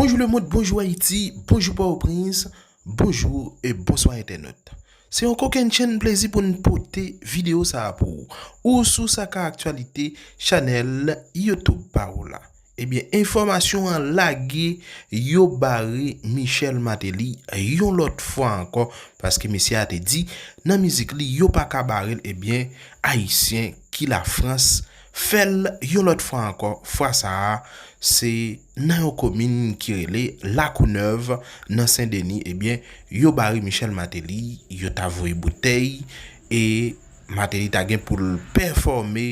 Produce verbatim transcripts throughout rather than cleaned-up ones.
Bonjou lemonn, bonjou Ayiti, bonjou Pòtoprens, bonjou e bonswa entènot. Se yon kokennchenn plezi pou n pote videyo sa a pou ou. Ou sou Saka Aktyalite, chanèl YouTube pa ou la. Ebyen, enfòmasyon an lage, yo bare Michel Martelly yon lòt fwa ankò, paske mesye a te di, nan mizik li, yo pa ka bare l, ebyen, Ayisyen ki Lafrans fè l yon lòt fwa ankò. Fwa sa a, se nan yon komin ki rele Lakounèv, nan Sen Deni, ebyen, yo bare Michel Martelly, yo ta voye boutèy, e Martelly ta gen pou l pèfòme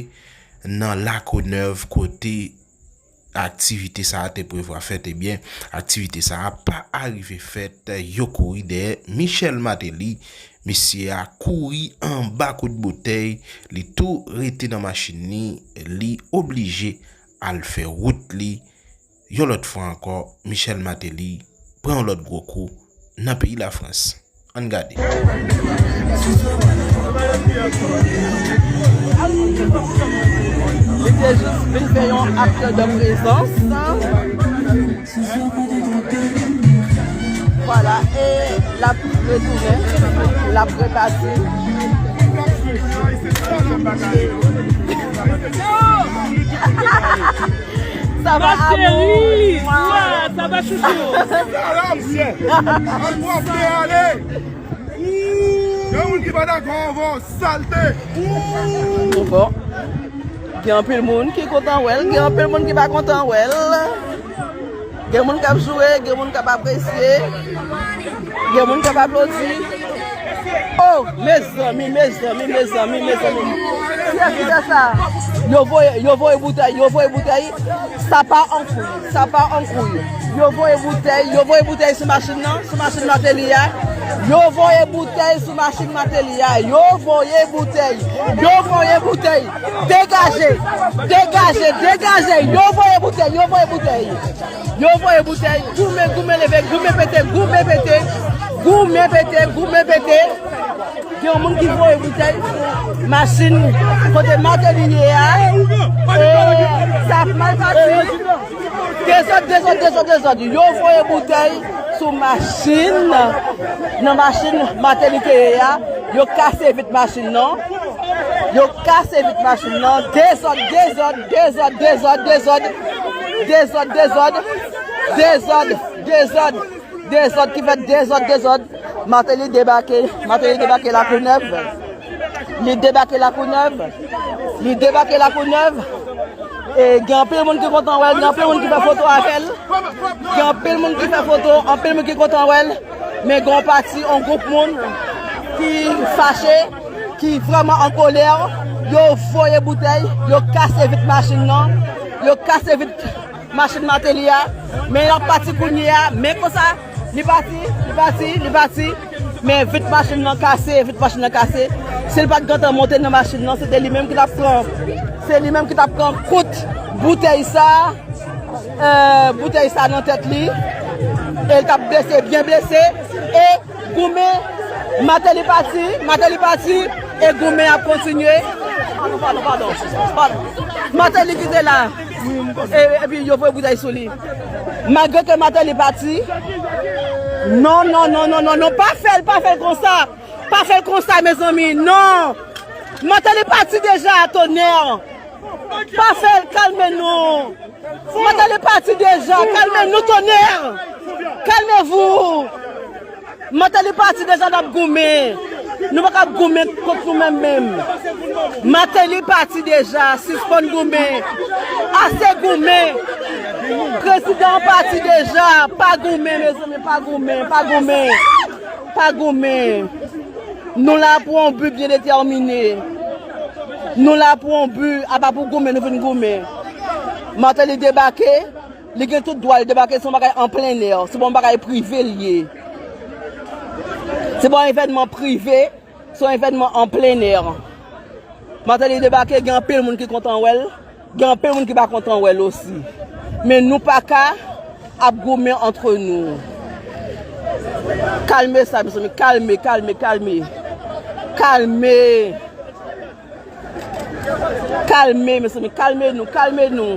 nan Lakounèv kote aktivite sa a te prevwa fèt, ebyen, aktivite sa a pa arive fèt, yo kouri dèyè Michel Martelly, misye a kouri anba kout boutèy, li tou rete nan machin li, li oblije al fè wout li. Yon lòt fwa ankò, Michel Martelly pran yon lòt gwo kou nan peyi Lafrans. Ann gade. Li te jis vin fè yon acte de présence. Vwala, e l ap retounen, l ap repati. Sa va, amour? Sa va, chouchou? Al pwòp, ale! Gen moun ki pa dakò avè w, salte! Bon. Gen anpil moun ki kontan wè l, gen anpil moun ki pa kontan wè l. Gen moun k ap joure, gen moun k ap apresye, gen moun k ap aplodi. Oh, mezanmi, mezanmi, mezanmi, mezanmi. Kiyès ki fè sa? Yo voye, yo voye boutèy, yo voye boutèy. Sa pa an kouy, sa pa an kouy. Yo voye boutèy, yo voye boutèy sou machin nan, sou machin Martelly a. Yo voye boutèy sou machin Martelly a. Yo voye boutèy, yo voye boutèy. Degaje, degaje, degaje. Yo voye boutèy, yo voye boutèy. Yo voye boutèy, goumen, goumen leve, goumen pete, goumen pete, goumen pete, goumen pete. Gen yon moun ki voye boutèy sou machin kote Martelly ye a. E sa ap mal pati. Dezòd, dezòd, dezòd, dezòd. Yo voye boutèy sou machin, nan machin Martelly te ye a. Yo kase vit machin nan. Yo kase vit machin nan. Dezòd, dezòd, dezòd, dezòd, dezòd. Dezòd, dezòd, dezòd, dezòd. Dezòd ki fèt, dezòd, dezòd. Martelly debake, Martelly debake Lakounèv. Li debake Lakounèv. Li debake Lakounèv. E gen anpil moun ki kontan wè l, gen anpil moun ki fè foto avè l. Gen anpil moun ki fè foto, anpil moun ki kontan wè l. Men gen yon pati, yon gwoup moun ki fache, ki vrèman an kolè. Yo voye boutèy, yo kase vit machin nan. Yo kase vit machin Martelly a, men l ap pati kounye a, men konsa, li pati, li pati, li pati, men vit machin nan kase, vit machin nan kase. Si l pa t gentan monte nan machin nan, se te li menm ki t ap pran, se li menm ki t ap pran kout boutèy sa, euh, boutèy sa nan tèt li, e l t ap blese, byen blese, e goumen, Martelly pati, Martelly pati, e goumen ap kontinye. Padon, padon, padon, padon. Martelly ki te la. E, epi yo voye boutèy sou li. Malgre ke Martelly pati. Non, non, non, non, non, non, pa fè l, pa fè l konsa. Pa fè l konsa, mezanmi, non. Martelly pati deja, tonè. Pa fè l, kalme nou. Martelly pati deja, kalme nou, tonè. Kalmevou. Martelly pati deja, n ap goumen. Nou pa ka ap goumen kont nou menm menm. Martelly pati deja, sispann goumen. Ase goumen. Prezidan an pati deja, pa goumen, mezanmi, pa goumen, pa goumen. Pa goumen. Nou la pou yon bi byen detèmine. Nou la pou yon bi, apa pou goumen, nou vin goumen. Martelly debake, li gen tout dwa, li debake, se yon bagay an plen è, se pa yon bagay prive li ye. Se pa yon evènman prive, se yon evènman an plen è. Martelly debake, gen anpil moun ki kontan wè l, gen anpil moun ki pa kontan wè l osi. Men nou pa ka ap goumen antre nou. Kalme sa, mezanmi, kalme, kalme, kalme. Kalme. Kalme, mezanmi, kalme nou, kalme nou.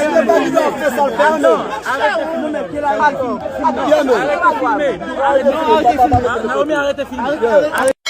Naomi, arete filme. Naomi, arete filme.